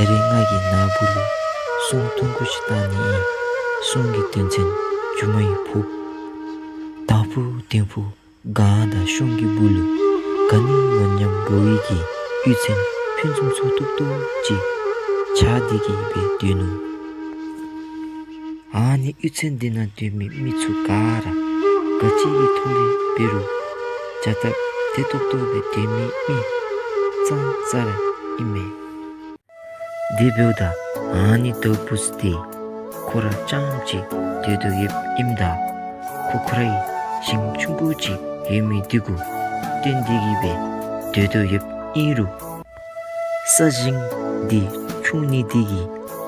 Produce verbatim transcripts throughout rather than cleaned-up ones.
ད་རེས་ང་གིས་ནཱ་བུ་ལུ་སྲུང་ཐུང་ཀུ་ཅིག་བཏང་ནི་ཨིན། སྲུང་གི་དོན་ཚན་མཇུག་མ་ཡི་ཕོརཔ། དང་ཕུ་དིང་ཕུ་གངས་དང་ཤོང་གི་སྦུག་ལུ་ག་ནི་བ་ཉམས་འགྲོ་བའི་གི་གཡུས་ཚན་ཕུན་སུམ་ཚོགས་ཏོག་ཏོ་ཅིག་ཆགས་ཏེ་གི་སྦེ་སྡོད་ནུག། ཨ་ནི་གཡུས་ཚན་འདི་ནང་སྡོད་མི་མི་ཚུ་ག་ར་ག་ཅི་གི་མཐོང་སྦེ་འབད་རུང་བྱ་སྟབས་བདེ་ཏོག་ཏོ་སྦེ་སྡོད་མི་མི་ཙང་ཙ་ར་ཨིན་མས། དེ་འབདཝ་ད་ཨ་ནི་དྭཝ་བུཚ་འདི་ཁོ་ར་རྐྱངམ་ཅིག་སྡོད་དོ་ཡོདཔ་ཨིནམ་ད་ཁོ་ཁོ་རའི་ཞིང་ཆུང་ཀུ་ཅིག་ཡོད་མི་འདི་གུ་བརྟེན་ཏེ་གི་སྦེ་སྡོད་དོ་ཡོདཔ་ཨིན་རུང་ས་ཞིང་འདི་ཆུང་ནི་འདི་གིས་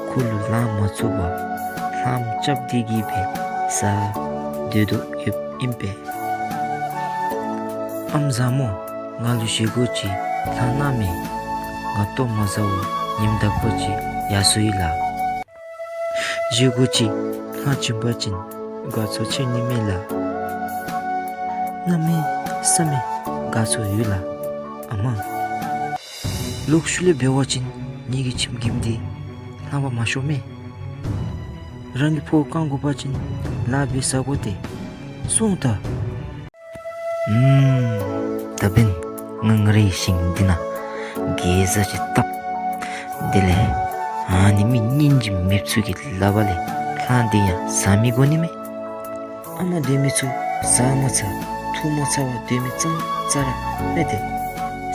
ཁོ་ལུ་ལང་མ་ཚུགས་པར་ལྷངམ་རྐྱབ་སྟེ་གི་སྦེ་བཟའ་སྡོད་དོ་ཡོདཔ་ཨིན་པས། ཨམ་བཟང་མོ། ང་ལུ་བཞེས་སྒོ་ཅིག་ལྷང་གནང་མས། ང་ལྟོ་མ་བཟའཝ་ཉིནམ་དག་པ་ཅིག་ཡར་སོ་ཡི་ལགས། བཞེས་སྒོ་ཅིག་ལྷང་བྱིན་པ་ཅིན་དགའ་ཚོར་ཆེ་ནི་མས་ལགས། གནམ་མེད་ས་མེད་དགའ་ཚོར་ཡོད་ལགས། ཨ་མ། ལོག་ཤུལ་ལས་འབད་བ་ཅིན་ངེ་གི་ཁྱིམ་གྱི་མི་འདི་ལྷང་པ་མ་ཤོར་མས། རང་གི་ཕོཝ་བཀང་དགོ་པ་ཅིན་ལཱ་འབད་བཟའ་དགོ་སྟེ། སོང་ད། ཨུམ། ད་འབདན་ང་ང་རའི་ཞིང་འདི་ནང་གེ་ཛ་ཅིག་བཏབ། དེ་ལས་ཨ་ནི་མི་སྙིང་རྗེ་མེདཔ་ཚུ་གི་ལག་པ་ལས་ལྷང་འདི་ཡང་བཟའ་མི་དགོ་ནི་མས། ཨ་མ་སྡོད་མི་ཚུ་བཟའ་མ་ཚར་འཐུང་མ་ཚར་བར་སྡོད་མི་ཙང་ཙ་ར་མས་ཏེ།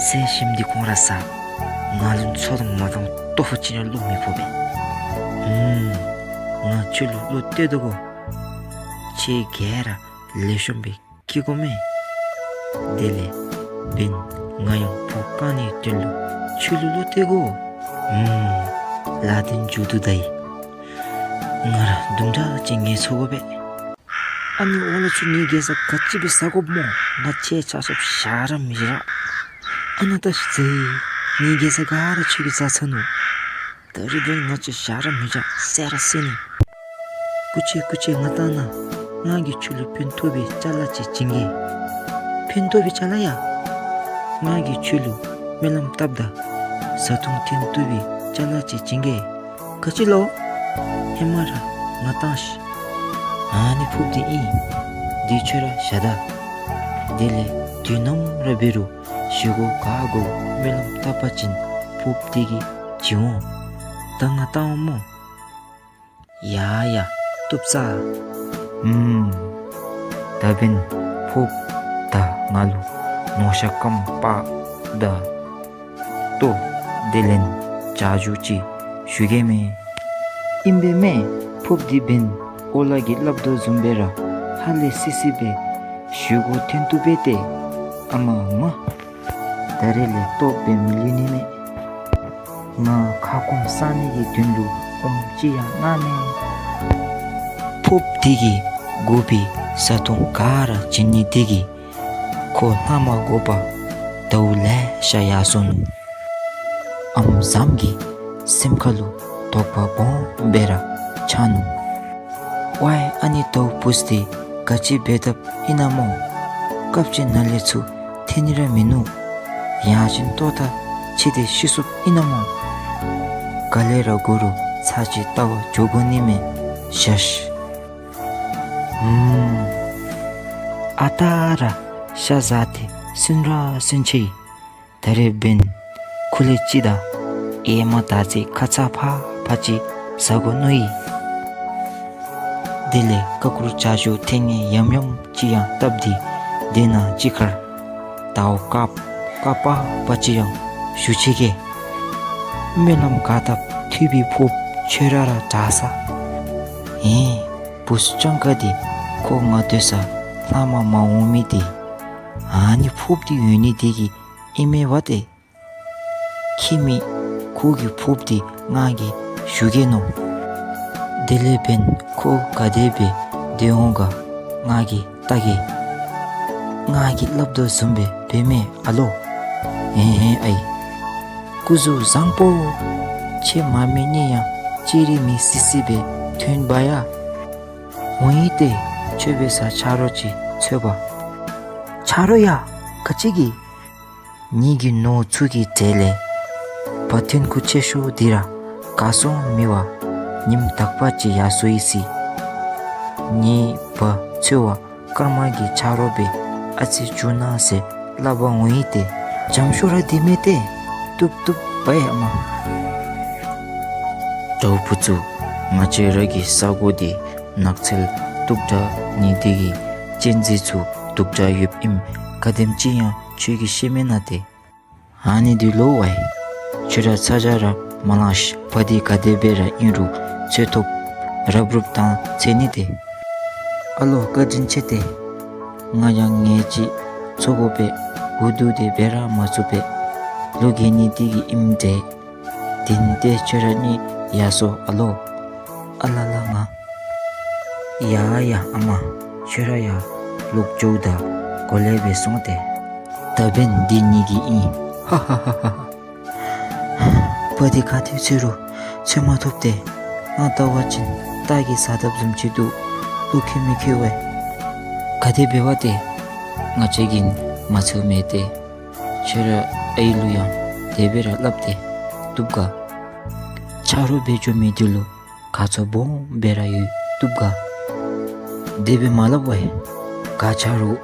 ཟས་ཞིམ་འདི་ཁོང་ར་བཟའ། ང་ལུ་མཚོ་དང་མ་འདང་ལྟོ་ཕོ་ཅིག་ར་བླུག་མི་ཕོག་པས། ཨུམ། ང་ཁྱོད་ལུ་བློ་གཏད་དོ་གོ། ཁྱེད་ག་ར་ལེགས་ཤོམ་སྦེ་སྐྱེ་དགོ་མས། དེ་ལས་འབདན་ང་ཡང་ཕོཝ་བཀང་ནིའི་དོན་ལུ་ཁྱོད་ལུ་བློ་གཏད་དགོ། ཨུམ། ལཱ་འདི་མཇུག་བསྡུ་ད་ཡི། ང་ར་དུམ་གྲ་ཅིག་ངལ་འཚོ་དགོ་པས། ཨ་ནི་འོག་ལས་ཚུར་ངེའི་གེ་ཛ་ག་ཅི་སྦེ་བཟའ་དགོཔ་སྨོ། ང་ཁྱེད་ཆ་ཁྱབ་བཞག་ར་མི་བཞག། ཨ་ནཱ་ལྟ་ཤིག་ཟེར། ངེའི་གེ་ཛ་ག་ར་ཁྱོད་ཀྱིས་བཟའ་ཚར་ནུག། ད་རིས་འབདན་ང་ཁྱེད་བཞག་ར་མི་བཞག། བསད་ར་བསད་ནི། སྐུ་མཁྱེན་སྐུ་མཁྱེན་ང་བཏང་གནང་། ང་གིས་ཁྱོད་ལུ་ཕན་ཐོགས་པའི་ཅ་ལ་ཅིག་བྱིན་གེ། ཕན་ཐོགས་པའི་ཅ་ལ་ཡ། ང་གིས་ཁྱོད་ལུ་སྨོན་ལམ་བཏབ་ད་བཟའ་འཐུང་ཕན་ཐོགས་པའི་ཅ་ལ་ཅིག་བྱིན་གེ། ག་ཅི་ལོ། ཧེ་མ་ར་ང་བཏང་ཤིག། ཨ་ནི་ཕོརཔ་འདི་ཨིན། འདི་ཁྱོད་ར་བཞག་ད། དེ་ལས་དུས་ནམ་ར་འབད་རུང་བཞེས་སྒོ་ག་དགོ་སྨོན་ལམ་བཏབ་པ་ཅིན་ཕོརཔ་འདི་གིས་བྱིན་འོང་། ད་ང་བཏང་འོང་སྨོ། ཡ་ཡ། བཏུབ་ཚར། ཨུམ། ད་འབདན་ཕོརཔ་ད་ང་ལུ་ནོར་ཤ་སྐམ་པ་དང་ལྟོ་དེ་ལས་ཇ་ཆུ་ཅིག་ཞུ་གེ་མས། ཨིན་པས་མས། ཕོརཔ་འདི་འབདན་ཨོ་ལ་གིས་སླབ་དོ་བཟུམ་སྦེ་ར་ཧ་ལས་སི་སི་སྦེ་བཞེས་སྒོ་ཐོན་བཏུབ་པས་ཏེ། ཨ་མ་མ། ད་རེས་ལས་ལྟོ་འབད་མི་ལུས་ནི་མས། ང་ཁ་སྐོམ་སངས་ནི་གི་དོན་ལུ་ཨོམ་ཅིག་ཡང་གནང་མས། ཕོརཔ་འདི་གིས་དགོ་པའི་བཟའ་འཐུང་ག་ར་བྱིན་ནི་འདི་གིས་ཁོ་ལྷང་མ་དགོ་པར་ཟླཝ་ལེ་ཤ་ཡར་སོ་ནུག། ཨམ་བཟངམོ་གི་སེམས་ཁ་ལུ་དོགས་པ་སྦོམ་སྦེ་ར་ཆགས་ནུག། ཝའི་ཨ་ནི་དྭཝ་བུཚ་འདི་ག་ཅི་འབད་དཔ་ཨིན་ན་སྨོ། སྐབས་ཅིག་ནང་ལས་ཚུར་ཐོན་ནི་ར་མིན་ནུག། ཡང་ཅིན་ལྟོ་ཐག་ཆད་དེ་ཤི་སོཔ་ཨིན་ན་སྨོ། ག་ལས་ར་འགོར་རུང་ཚར་གཅིག་བལྟ་བར་འགྱོ་དགོ་ནི་མས། ཤ་ཤ། ཨུམ། ཨ་རྟག་ར་ཤ་བཟའ་སྟེ་སུན་ར་སུན་ཆི་ཡི། ད་རེས་འབདན་ཁུ་ལས་ཅི་དང་ཨེ་མ་དར་ཚི་ཁ་ཚ་ཕག་ཕག་ཅིག་བཟའ་དགོ་མནོ་ཡི། དེ་ལས་ཀ་ཀུར་ཇ་ཆུ་ཐེངས་ཡམ་ཡམ་ཅིག་ཡང་བཏབ་སྟེ་དེ་ནང་ཅིག་ཁར་དྭཝ་དཀརཔོ་དཀརཔོ་ཅིག་ཡང་ཞུ་ཅི་གེ། སྨོན་ལམ་ག་བཏབ་ཐུབ་པའི་ཕོརཔ་ཁྱོད་ར་ར་དྲག་ས། ཨེ་བུཚ་སྤྱང་ཀ་འདི་ཁོ་ང་སྡོད་སར་ལྷང་མ་མ་འོང་མི་འདི་ཨ་ནི་ཕོརཔ་འདི་ཡོད་ནི་འདི་གིས་ཨིན་མས་པ་ཏེ། ཁྱིམ་མི་ཁོ་གི་ཕོརཔ་འདི་ང་གིས་ཞུ་གེ་མནོ། དེ་ལས་འབདན་ཁོ་ག་དེ་སྦེ་སྡོད་འོང་ག་ང་གིས་བལྟ་གེ། ང་གིས་སླབ་དོ་བཟུམ་སྦེ་འབད་མས་ཨ་ལོ། ཨེ་ཧེ་ཨའི། སྐུ་གཟུགས་བཟང་པོ། ཁྱེད་མ་མེད་ནི་ཡང་ཅི་རིགས་མེད་སི་སི་སྦེ་ཐོན་པ་ཡ། འོང་ཡི་ཏེ་ཁྱོད་འབད་སར་ཆ་རོགས་ཅིག་འཚོལ་བ། ཆ་རོགས་ཡ། ག་ཅི་གི། ངེ་གི་ནོར་ཚུ་གི་གྲས་ལས་བ་ཐོན་ཁུངས་ཆེ་ཤོས་འདི་ར་ ག་སོང་མི་བ་ཉིམ་དག་པ་ཅིག་ཡར་སོ་ཡི་སི། ངེའི་བ་ཚོ་བ་སྐར་མ་གི་ཆ་རོགས་སྦེ་ཨ་ཙི་བྱུང་ན་ཟེར་སླབ་པ་འོང་ཡི་ཏེ། འཇམ་ཤོས་ར་འདི་མེད་ཏེ། བཏུབ་བཏུབ་བའི་ཨ་མ། དྲའུ་བུ་ཚུ། ང་བཅས་ར་གི་ས་གོ་འདི་ནགས་ཚལ་སྟུག་དྲགས་ནི་འདི་གི་གཅན་གཟན་ཚུ་སྡུག་དྲགས་ཡོདཔ་ཨིནམ་ག་དེམ་ཅིག་ཡང་ཁྱོད་ཀྱིས་ཤེས་མེན་ན་ཏེ། ཨ་ནི་འདི་ལོ་ཝའི། ཁྱོད་ར་ཚ་གྱང་ར་མ་ལང་ཤིག། བ་འདི་ག་དེ་སྦེ་ར་ཨིན་རུང་འཚོལ་ཐོབ། རབ་རུབ་དང་འཚོལ་ནི་ཏེ། ཨ་ལོ་བཀའ་དྲིན་ཆེ་སྟེ། ང་ཡང་ངལ་ཅིག་འཚོ་དགོ་པས། འུ་སྡུག་དེ་སྦེ་ར་མ་ཚུགས་པས། ལོ་རྒས་ནི་འདི་གིས་ཨིནམ་འདྲས། དེ་ནི་ཏེ་ཁྱོད་ར་གཉིས་ཡར་སོང་ཨ་ལོ། ཨ་ལ་ལ་ང་། ཡ་ཡ་ཨ་མ། ཁྱོད་ར་ཡར་ལོག་འགྱོཝ་ད་གོ་ལེ་སྦེ་སོང་སྟེ། ད་འབདན་འདི་ངེ་གི་ཨིན། ཧ་ཧ་ཧ་ཧ། བ་འདི་ག་ཏེ་འཚོལ་རུང་འཚོལ་མ་ཐོབ་སྟེ། ང་བལྟ་བ་ཅིན་སྟག་གི་ཟ་ཐབས་བཟུམ་ཅིག་འདུག། བློ་ཁེལ་མི་ཁེལ་བས། ག་དེ་འབད་བ་ཏེ། ང་བཅས་ཀྱིས་མ་འཚོལཝ་མེད་ཏེ། ཁྱོད་ར་ཨའི་ལུ་ཡང་དེ་སྦེ་ར་སླབ་སྟེ་བཏུབ་ག། ཆ་རོགས་འབད་འགྱོ་མི་འདི་ལུ་ཁ་ཚ་སྦོམ་སྦེ་ར་ཡོད་བཏུབ་ག། དེ་སྦེ་མ་སླབ་བས། ག་ཆ་རོགས་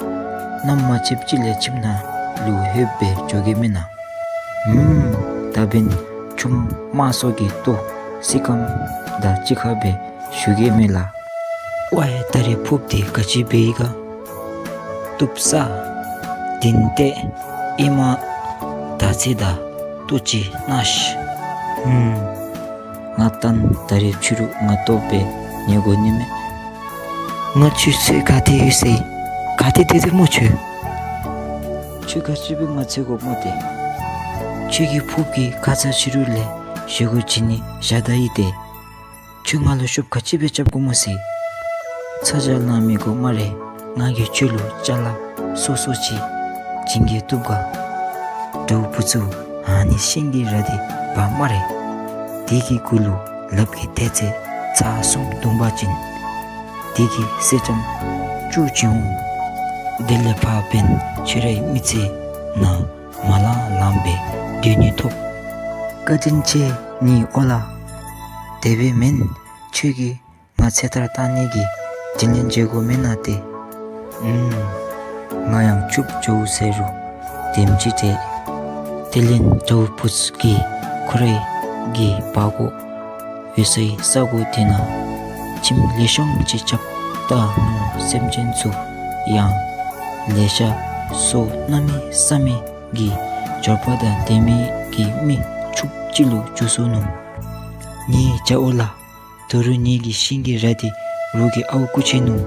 གནམ་མ་ཕྱིསཔ་ཅིག་ལས་ཁྱིམ་ནང་ལུ་ལྷོདཔ་སྦེ་འགྱོ་གེ་མེན་ན། ཧུམ། ད་འབདན་ཆུམ་དམར་སོགས་ཀྱི་ལྟོ་སི་ཀམ་དང་གཅིག་ཁར་སྦེ་ཞུ་གེ་མེན་ལགས། ཝའི་ད་རེས་ཕོརཔ་འདི་ག་ཅི་འབད་ཡི་ག། བཏུབ་ས། དེ་ནི་ཏེ་ཨེ་མ་དར་ཚིལ་དང་ལྟོ་ཅིག་གནང་ཤིག། ཧུམ། ང་ད་ད་རེས་ཕྱི་རུ་ང་ལྟོ་སྦེ་ཉལ་དགོ་ནི་མས། ང་ཁྱོད་འཚོལ་ག་ཏེ་ཡོད་ཟེར། ག་ཏེ་སྡོད་དེ་སྨོ་ཁྱོད། ཁྱོད་ག་ཅི་སྦེ་ང་འཚོལ་དགོཔ་སྨོ་ཏེ། ཁྱོད་ཀྱི་ཕོརཔ་གི་ཁ་ཚ་ཕྱི་རུ་ལས་བཞེས་སྒོ་བྱིན་ནི་བཞག་ད་ཡི་ཏེ། ཁྱོད་ང་ལུ་ཤོབ་ག་ཅི་སྦེ་རྐྱབ་དགོཔ་སྨོ་ཟེར། ཚ་གྱང་ལང་མི་དགོ་སྨ་རེ། ང་གིས་ཁྱོད་ལུ་ཅ་ལ་སོ་སོ་ཅིག་བྱིན་གེ་བཏུབ་ག། དྲའུ་བུ་ཚུ། ཨ་ནི་ཤིང་གི་ར་འདི་འབག་སྨ་རེ། དེ་གི་གུ་ལུ་ལགཔ་གིས་ཐལ་ཚེ་ཚར་གསུམ་བརྡུང་པ་ཅིན་དེ་གི་སེར་ལྕམ་བཅུ་བྱིན་འོང་། དེ་ལས་ཕར་འབདན་ཁྱོད་རའི་མི་ཚེ་ནང་མ་ལང་ལངམ་སྦེ་སྡོད་ནི་ཐོབ། བཀའ་དྲིན་ཆེ་ནི་ཨོ་ལ། དེ་སྦེ་མེན། ཁྱོད་ཀྱིས་ང་ཚེ་ཐར་བཏང་ནི་གི་དྲིན་ལན་འཇལ་དགོ་མེན་ན་ཏེ། ཨུམ། ང་ཡང་ཕྱུགཔོ་འགྱོ་ཟེར་རུང་དེམ་ཅིག་ཏེ། དེ་ལས་དྲའུ་བུ་ཚུ་གིས་ཁོ་རའི་གི་བ་གོ་ཡོད་སའི་ས་གོ་དེ་ནང་ཁྱིམ་ལེགས་ཤོམ་ཅིག་རྐྱབ་ད་ནུག། སེམས་ཅན་ཚུ་ཡང་ལེ་ཤ་སོ་གནམ་མེད་ས་མེད་ཀྱི་འབྱོར་པ་དང་ལྡན་མི་གི་མི་ཕྱུགཔོ་ཅིག་ལུ་འགྱུར་སོ་ནུག། ངེའི་བྱ་ཨོ་ལ། ད་རུང་ངེ་གི་ཤིང་གི་ར་འདི་རོགས་ཀྱིས་ཨརཝ་རྐུ་བྱིན་ནུག།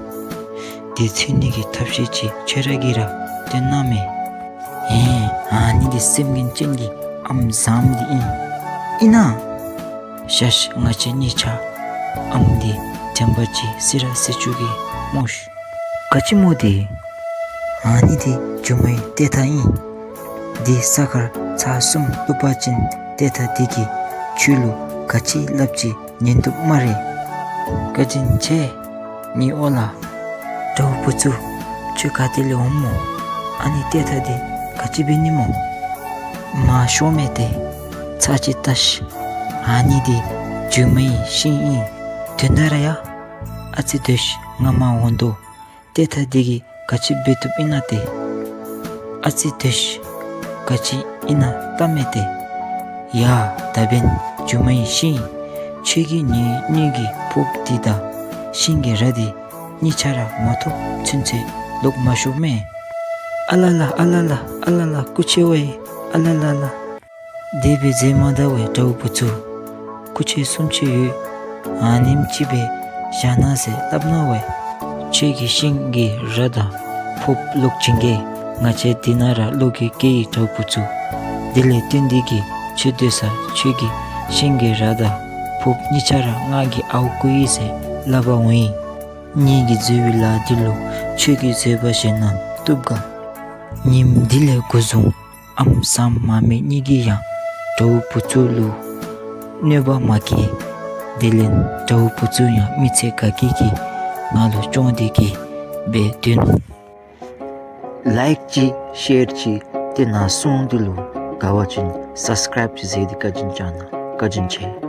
དེ་འཚོལ་ནི་གི་ཐབས་ཤེས་ཅིག་ཁྱོད་ར་གིས་ར་སྟོན་གནང་མས། ཨེ་ཨ་ནི་འདི་སེམས་ངན་ཅན་གྱི་ཨམ་བཟངམ་འདི་ཨིན། ཨིན་ན། ཤ་ཤ་ང་བཅས་གཉིས་ཆ་ཨམ་འདི་དྲན་པ་ཅིག་བསད་ར་བསད་བཅུག་གེ་སྨོ་ཤ། ག་ཅི་སྨོ་འདི། ཨ་ནི་འདི་རྒྱུ་མའི་ཏེ་ཐ་ཨིན། འདི་ས་ཁར་ཚར་གསུམ་བཏུབ་པ་ཅིན་ཏེ་ཐ་འདི་གིས་ཁྱོད་ལུ་ག་ཅི་སླབ་ཅི་ཉན་བཏུབ་སྨ་རེ། བཀའ་དྲིན་ཆེ་ནི་ཨོ་ལ། དྲའུ་བུ་ཚུ། ཁྱོད་ག་ཏེ་ལས་འོངམ་སྨོ། ཨ་ནི་ཏེ་ཐ་འདི་ག་ཅི་འབད་ནི་སྨོ། མ་ཤོང་མས་ཏེ། ཚར་ཅིག་བལྟ་ཤིག། ཨ་ནི་འདི་རྒྱུ་མའི་ཤིང་ཨིན། དོན་དག་ར་ཡ། ཨ་ཙི་སྡོད་ཤིག། ང་མར་འོང་དོ། ཏེ་ཐ་འདི་གིས་ག་ཅི་འབད་བཏུབ་ཨིན་ན་ཏེ། ཨ་ཙི་སྡོད་ཤིག། ག་ཅི་ཨིན་ན་བལྟ་མས་ཏེ། ཡ། ད་འབདན་རྒྱུ་མའི་ཤིང་། ཁྱོད་ཀྱིས་ངེ་གཉིས་ཀྱི་ཕོརཔ་འདི་དང་ཤིང་གི་ར་འདི་གཉིས་ཆ་ར་མ་ཐོབ་ཚུན་ཚོད་ལོག་མ་ཤོར་མས། ཨ་ལ་ལ་ཨ་ལ་ལ་ཨ་ལ་ལ་སྐུ་མཁྱེན་ཝའེ། ཨ་ལ་ལ་ལ། དེ་སྦེ་མཛད་མ་ད་ཝའེ་དྲའུ་བུ་ཚུ། སྐུ་མཁྱེན་གསུང་ཅི་ཡོད། ཨ་ནེམ་ཅིག་སྦེ་བཞག་གནང་ཟེར་སླབ་གནང་ཝའེ། ཁྱོད་ཀྱི་ཤིང་གི་ར་དང་ཕོརཔ་ལོག་བྱིན་གེ། ང་བཅས་འདི་ནང་ར་ལོག་གེ་གེ་ཡི་དྲའུ་བུ་ཚུ། དེ་ལས་བརྟེན་འདི་གིས་ཁྱོད་སྡོད་ས་ཁྱོད་ཀྱི་ཤིང་གི་ར་དང་ཕོརཔ་གཉིས་ཆ་ར་ང་གིས་ཨརཝ་རྐུ་ཡི་ཟེར་སླབ་པ་འོང་ཡི། ངེ་གི་འཛོལ་བའི་ལཱ་འདི་ལུ་ཁྱོད་ཀྱིས་བཟོད་པ་བཞེས་གནང་བཏུབ་ག། ཉིནམ་འདི་ལས་འགོ་བཟུང་ཨམ་བཟངམ་མ་མི་གཉིས་ཀྱིས་ཡང་དྲའུ་བུ་ཚུ་ལུ་གནོད་པ་མ་བཀལ། དེ་ལས་དྲའུ་བུ་ཚུ་ཡང་མི་ཚེ་དགའ་སྐྱིད་ཀྱི་ངང་ལུ་སྐྱོང་སྟེ་གི་སྦེ་སྡོད་ནུག། ལའིཀ་ཅིག་ཤེར་ཅིག་ཏེ་ནཱ་སྲུང་འདི་ལུ་དགའ་བ་ཅིན་སབ་སི་ཀརའིབ་ཅིག་མཛད་དེ་བཀའ་དྲིན་བསྐྱང་གནང་། བཀའ་དྲིན་ཆེ།